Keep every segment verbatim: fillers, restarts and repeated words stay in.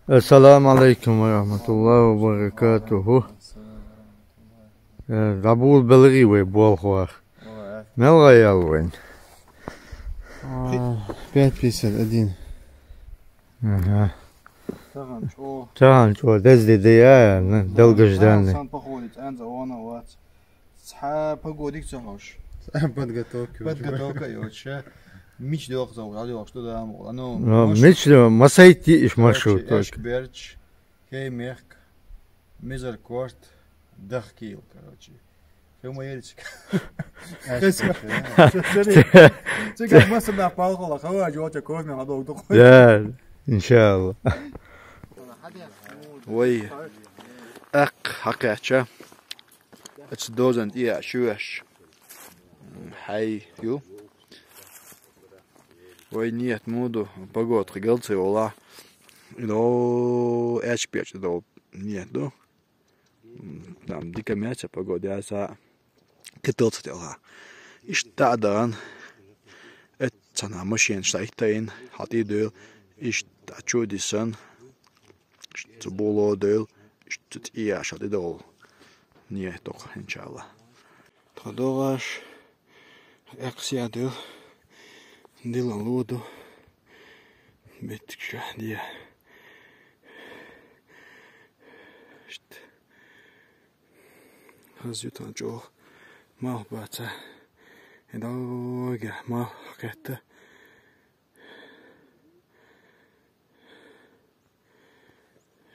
Ассаламу алейкум ва рахматуллахи ва баракатуху. Э, дӀаболабеларий вай болх вар. Мел гӀайгӀа яьлла вайна? А, пять пятьдесят один. Ага. Тахан чӀо. Тахан чӀо, дезде де, а, на, долгожданный. Сан походит, цӀенза вона вац. Цхьа погодик ца хьош. Цхьа подготовка. Подготовка йоч. Мич дохзал, радио, что да, мол. А ну, Ну, мощ- мич, масайти иш маршрут. Короче, только. Эшк берч, кей мехк, мизер корт, дах кил, короче. Хема ерчик. Эшк берч, да. Цигар масса на палхала, хава, жо, ча, кофе, хадо, дохуй. Да, иншалла. Вай, ак, хакача. Аца дозан тӀе а шуьш. Хьай ю. Вай ниет муду, погода хи галцевала. Идо эч печь до ниет ду. Там дика мяча погода, я са кытылца тела. Ишта дан. Эт цана машин штайтайн, хати дыл. Ишта чудисан. Цу боло дыл, цу тӀе шал идол. Не, только, иншалла. Тхо догӀаш, эксия дыл, дилан луду, беттик ша, дия. Шт. Хаз ютан чӀо, мал баца. Эдалга, мал хакетта.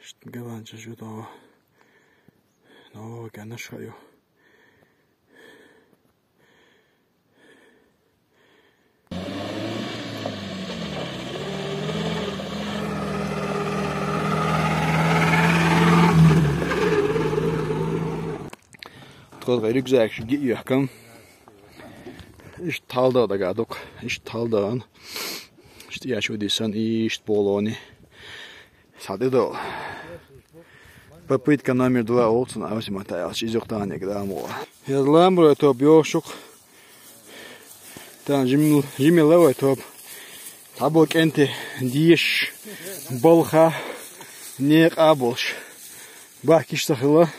Шт гаванча жудо. Но, конечно, ю. Тхот рюкзак ши ги яхкам. Ишта хьалда дага дук, ишта хьалдаан. Ишта я чудисан, ишта болони. Садидо. Попытка номер два олцун, а восемь атаялч, из юхтанек да мула. Я ламброй топ йошук. Тан жим-, жимеловой топ. Табо кенте диш, болха, не къабулш. Бахкиш сахила.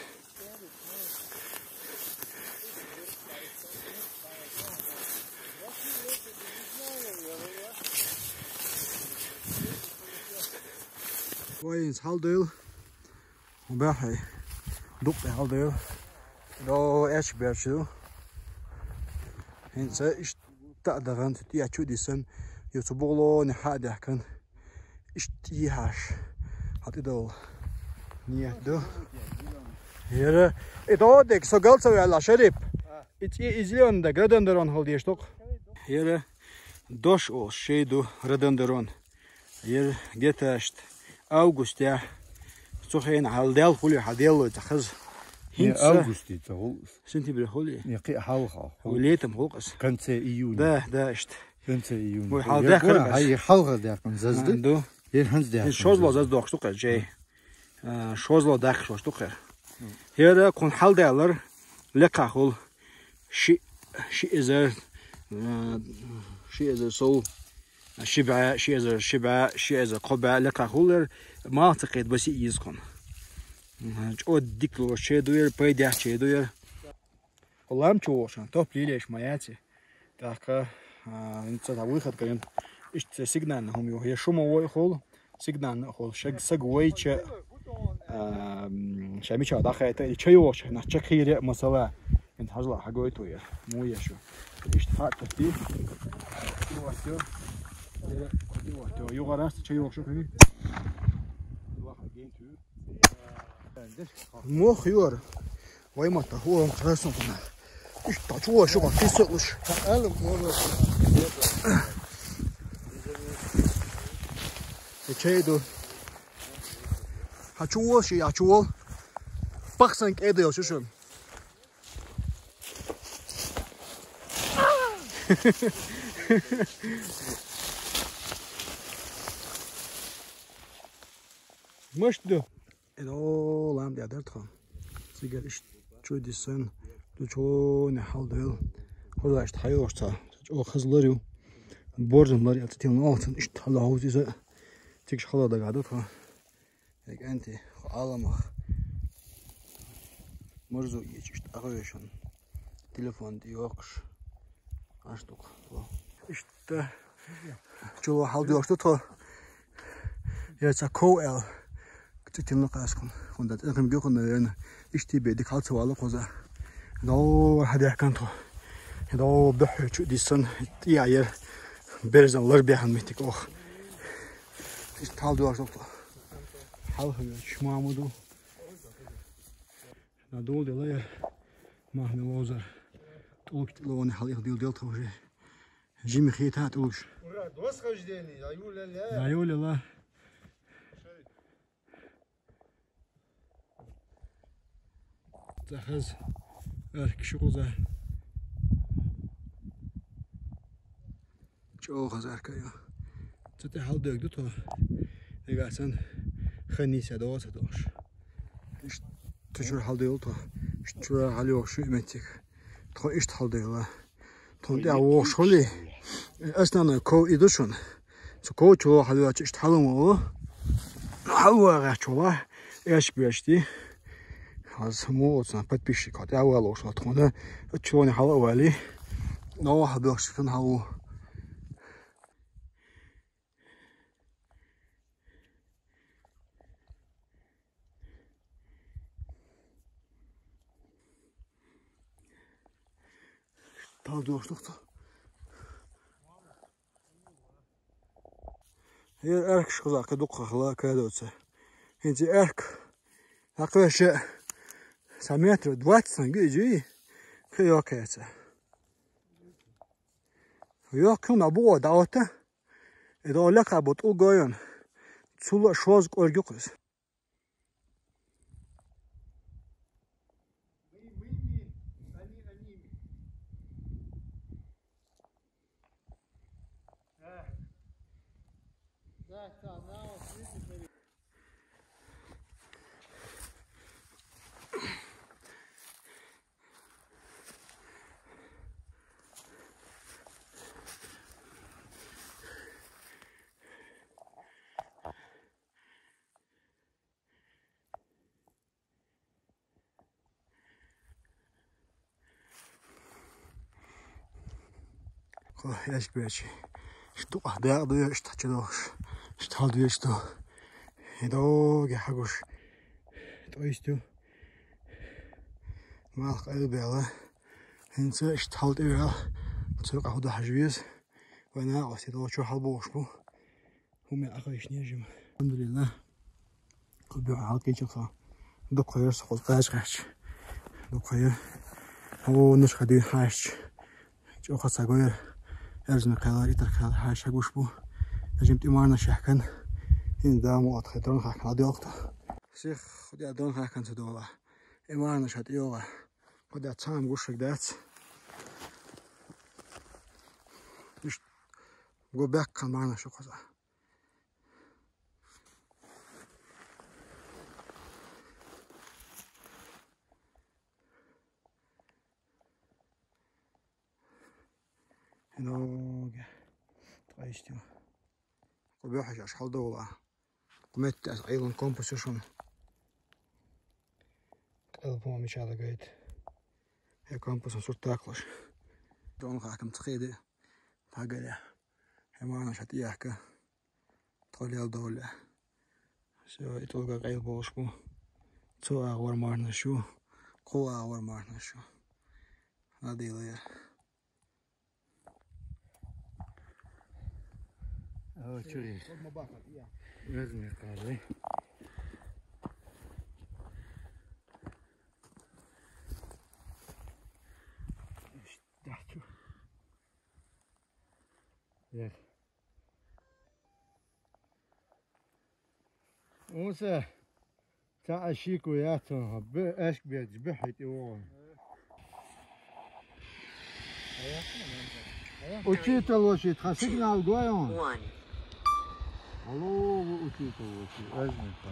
Вайнс халдыл. Бахай. Дук халдыл. До эч берчу. Хинца ишта даган ту я чудисан. Ю цу болони хадяхкан. Ишта яхаш. Хати дол. Нет, да. Яра. Это отдых, со галцев я ла шарип. Ити излён да градандерон холдеш ток. Яра. Дош ол шейду градандерон. Яра геташт. Август я. Цухен халдел хули хаделло цахаз. Не, хинца. Августе ца хул. Сентябрь хули. Не, кхи халха. Летом хулкас. В конце июня. Да, да, ишта. Конце июня. Ой, халдяхар. Ай, халха дякан зазды. Ду. Ер ханз дякан. Шозло заз дохш тукъа жей. Шозло дах шош тукъа. Хера кун халдялар лекха хул. Ши, ши эзер, ши эзер сол. Шиба, ши эзер, шиба, ши эзер, коба лекха хулер. Мал цакет баси из кун. Чо дикло чедуер, пайдя чедуер. Лам чувошан, топ лилеш маяци. Так, а, инца та выход каен. Иште сигнальный хум ю. Я шума вой хол, сигнальный хол. Шаг, саг вой че, а, м, шамича даха это, или чайош, на чакире масала. Ин хажла хагой туя. Му я шу. Иште хат ти. Югарас чайош, хи. Мох юр. Вай мата хуам царсан куна. Иш та чула шуга кисоклуш. Алым мора. Чейду. Хачуол ши ячуол. Пахсан кеды йошушун. Мышт ду. Эдо лам дядер тхан. Цигер иш чудисан. Ду чолоне халдел. Хоза ишт хайошца. Чо хазларю. Боржан лар я цитил нолцан ишт хала хозиза. Цигш хала дагадо тхан. Хьекъанти, хӀу Ӏаламах. Марзо ечӀ иштта агӀошан. Телефон тӀе йоккхуш. Аш дукха. Иштта. Чуло хьалдош ду тхо. Я ца ков эл. Цитилна каскун. Хунда тӀехим гюхун, наверное. Ишти бе дик хьал ца вала кхуза. Дов хьадяхкан тхо. Дов бехӀ чу дисан. ТӀе яр. Берзан лар бяхан митик ох. Иштта хьалдош ду тхо. Хьал хьуя чмамуду. Надул дела я. Махме лозар. ТӀулг тӀилони хьал их дил дел тхо уже. Жими хита тӀулгш. Ура, до восхождения, аюля ля. Аюля ла. Захаз арк шукъуза. ЧӀо хазарка ю. Цати хьалдойту тхо. Дегасан хани са доса дош. Иш тучур хьалдойту тхо. Иш чура хьалёхшу иметик. Тхо ишт хьалдойла. Тхо тӀя вохшули. Основной ков идушун. Цу ков чуло хьалёхчу ишт хьалун волу. ХьалвагӀа чула. Эш бешти. Аз му оцна подписчик хьо тӀя валошла тхуна. Чулони хьала вали. Но хьабёхши кан хьалу. Тал дошнух тхо. Ер аркаш хуза кхы дукха хала кадоца. ХӀинца арк хьакхаша са метр двадцать сан гиджи кхы йоккхаца. Йоккхун а бугӀо даота. И долекха бу тӀулгойн. Цула шоз кӀоргю кхуз. Хо, яшик бечи. Штука дагъду, штачи дохш. Штал две что. Идоги хагуш. То есть, малх айбела. Хинца штал тивел. Цо къахуда хажвиз. Вана оси до чо халбошку. ХӀума ахайшни жима. Алхамдулилла. Кубю хьалкичуха. Дукхайр сухуз къачкъач. Дукхайр. О, нуш хадин хаш. ЧӀоха цагойр. Эрзна калар, итар калар хаш гушбу. Жим тимарна шахкан. Хин даму от хетрон хакна дёлта. Сих худя дон хакан цудола. Имарна шат йога. Худя цам гушик дац. Иш губяк камарна шукъаза. Ноги. Тхайстю. Кубехаш аш халдола. Кметти ас айлан компас шум. Калпума мичала гайт. Я компас суртаклаш. Дон хакам тхеде. Тагаля. Хемана шат яка. Тхолел доля. Всё, и толга къайыл болушку. Цо агъор марна шу. Ку агъор марна шу. Надила я. О, чури. Размер кары. Да, чу. Yes. Унса ца ашику яцун, бе, эшк бе, бе хити вон. Учитель вообще, тха сигнал гойон. Алло, учитель вообще, эзни та.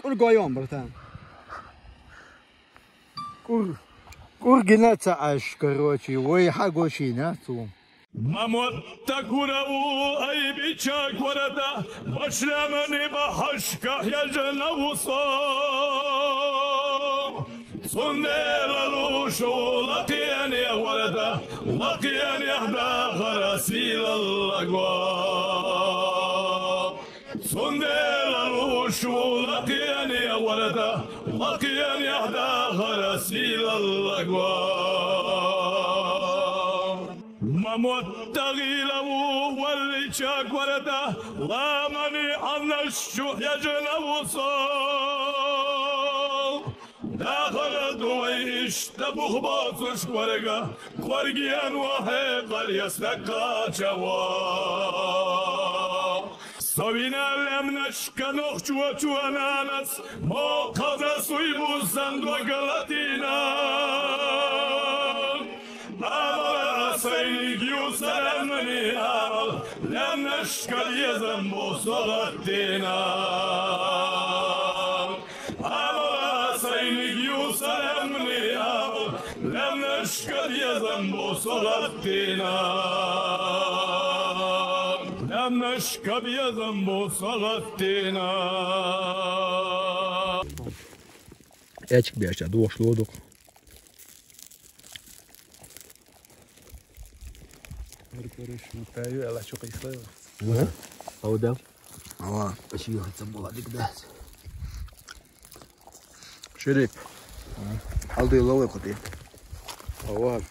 Кур гойон, братан. Кур, кур гина ца аш, короче, вой ха гошина, цу. Ма мотта кура ву ай бича кварада, башлямани ба хьашка хьежна ву со. Цундела лушу лакъине варада, лакъине дахара силаллаго. Цундела лушу лакъине варада, лакъине дахара силаллаго. Ма мотта гъила ву валлича кварада, ламани аннаш чу хьежна ву со. Дахара дуйиш да бух боцуш кварга, кваргиян ва хьекъал ясна качава. Совина лемнашка нохчу чуананас, мо каза суй бусан дугалатина. Амала сайниг юсарамни амал, лемнашка езам босогатина. Амала сайниг юсарамни амал, лемнашка езам босогатина. Лемнашка езам босогатина. Эчик бешта душ лодук. Ар параш мутаю ала чу кисло. Ага. Ава да. Ава. Аши хатсам бола дик да. Шериф. Халды ловы куди. Ава.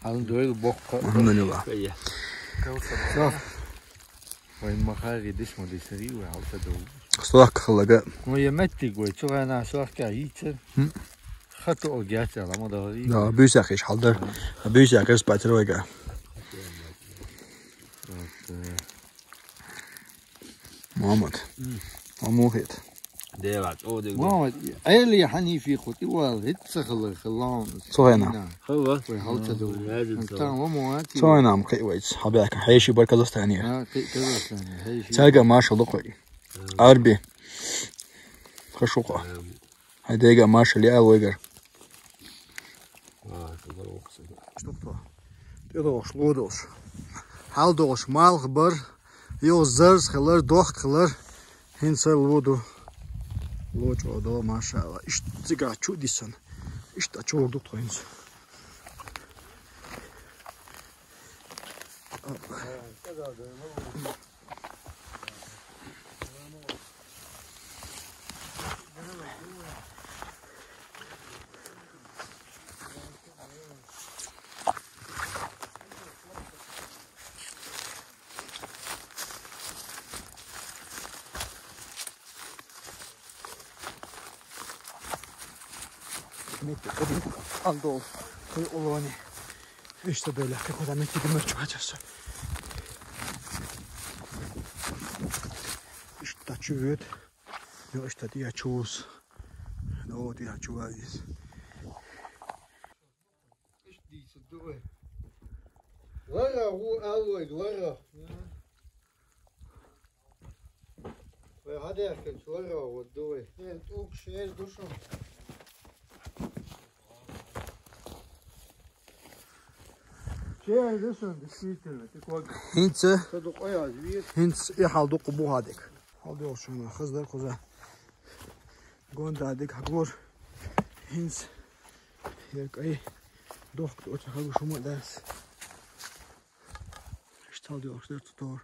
Алын дойл бокка. Махманила. Калса. Всё. Вай махари диш мо диш сари ва халта дол. Слах халага. Ну я метти гой, чугана слах ка йитер. Хм. Хату о гяч ала мо дори. Да, бюсах иш халдар. Бюсах иш патройга. Вот, э, Мамат. М. Амухит. Девач, о, де. Мамат, эли хани фи хути вал, хитса хала, халам. Цойна. Хава. Кой халта ду. М, язин са. Там, ва муати. Цойна ам кай вайц. Хабяка, хейши бар Казахстане. А, кай Казахстане, хейши. Цага маша лукой. М. Арби. Хашука. М. Гьадега машали алвегар. Ва, шугар вахсига. Что кто? Тедош, лодош. Халдош, малх бар, йо зарс хилар, дох хилар. Хинсар лоду. Лоч одо, машалла. Ишт цига чу дисан. Ишт а чу ордук тойнс. Метти кудин андол кой улони. Ишта беля, куда метти гимер чуачаса. Ишта чует. Йо, ишта тия чус. Но тия чуавис. Ишта диса дуэ. Лара, ву алой, лара. Вай хадяхкин лара, вот дуэ. Э, тук шер душу. Шер душу, действительно, ты ког. Хинца. Хинца, я халду кубухадик. Халду шуна, хаздар куза. Гондадик хагур. Хинц. Як ай. Дохк, оцу хагу шума дас. Штал ди охшдер тутор.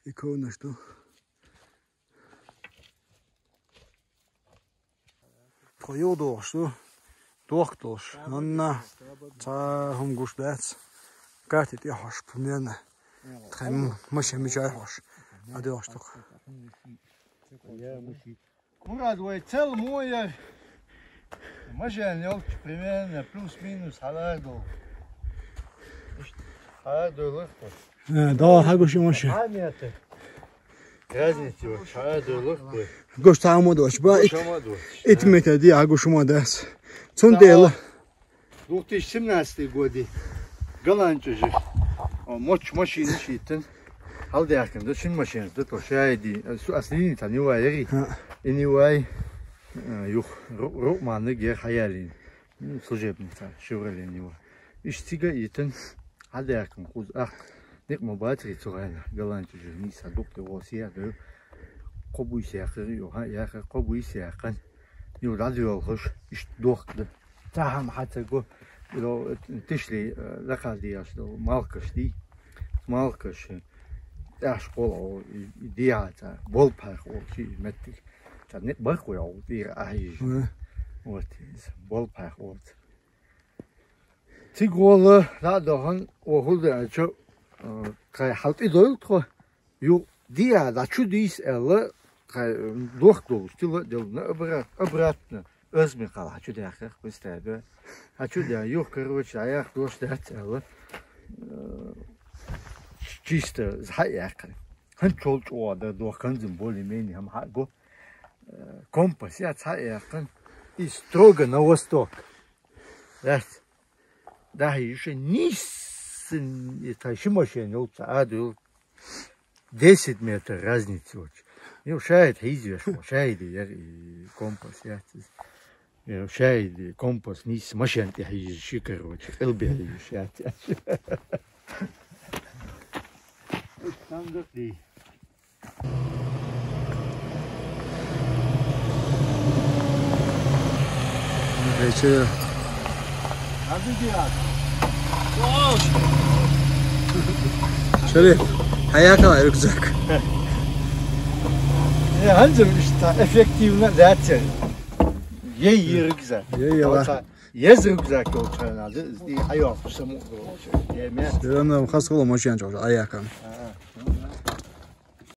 И кона что? Тхо йодош ду. Дохк долш. Анна. Ца хум гуш дац. Карти тӀе хьош, примерно. Тхай м-, маша мичай хьош. А де хьош тук. Мурад, вай цел моя. Машин ёлч примерно плюс-минус халар дол. Халар дол. Э, да, хагуш машин. А, нет. Разница вот, халар дол. Гош тамадош, ба, ит-, Шамадо. Ит метр ди, хагуш мадас. Цун дела. Две тысячи семнадцатый годы. Голландчу же. О, моч машины шитен. Халдяхкин, да шин машин, да то шайди. Э, су аслини та не вай, ери. Ха. И не вай. Э, юх, ру-, ру-, маны гер хаялин. М, служебный та, Шевроле не вай. Иш цига итен. Хьадаьккхана кхуза ахь. Никъ ма бацарий цу хенахь, Голландчу жуьгтий схьа дукха тӀе гӀо сехьа ду. Кхо буйса яьккхира ю, хьа, яьккхира, кхо буйса яьккхина. Ю дӀадоьлхуш, иштта дохка ду. Цхьа хӀама хьа ца го, ю, тишли, э, лакхара деш долу малкаш дий. Малкаш, э, тӀаьхьаш кхолла, и, и дехьа цхьа, болпах олу ши меттиг. Цхьа некъ баккхий олу тӀера ахьа йижа. Мгм. Вот, иза болпах олу. Цига гӀолла дӀа а дахана, оха хӀун ду аьлча, э, тхай хьал тӀедойлу тхо, ю, диа дӀа чу дийса аьлла, тхай, э, дохка долуш, тила а делла, обрат-, обратно, озмекъал хьа чу даьккхира, представь, да? Хьа чу даьхна, юха, короче, дӀаяхка дош дац аьлла, э, чисто хьа а яьккхина. ХӀинца чул чӀогӀа дан дохка, хӀинца более-менее хӀама хьа а го, э, компас яц хьа а яьккхина, и строго на восток. Яц. Дахьа йиш нийса, и тхай ши машен йолчу Ӏадуьллу, десять метр разница йоцуш. Ю, шаьхьа хьийзавеш ву, шаьхьа яра и компас яц иза. Ю, шаьхьа компас нийса машен тӀе хьийзаш ши, короче, къилбехьа йиш яц. Стандарт ди. Вечер. Шериф, хьан яьккхина рюкзак? Э, хӀинца иштта эффективно дац. Ей, ей рюкзак. Ей, ей, ла. Еза рюкзак йолчу хенахь, иза хьайоьлхуш самукъа долуш. Е меца. Всё равно хас хула машен чохь Ӏаяьккхина.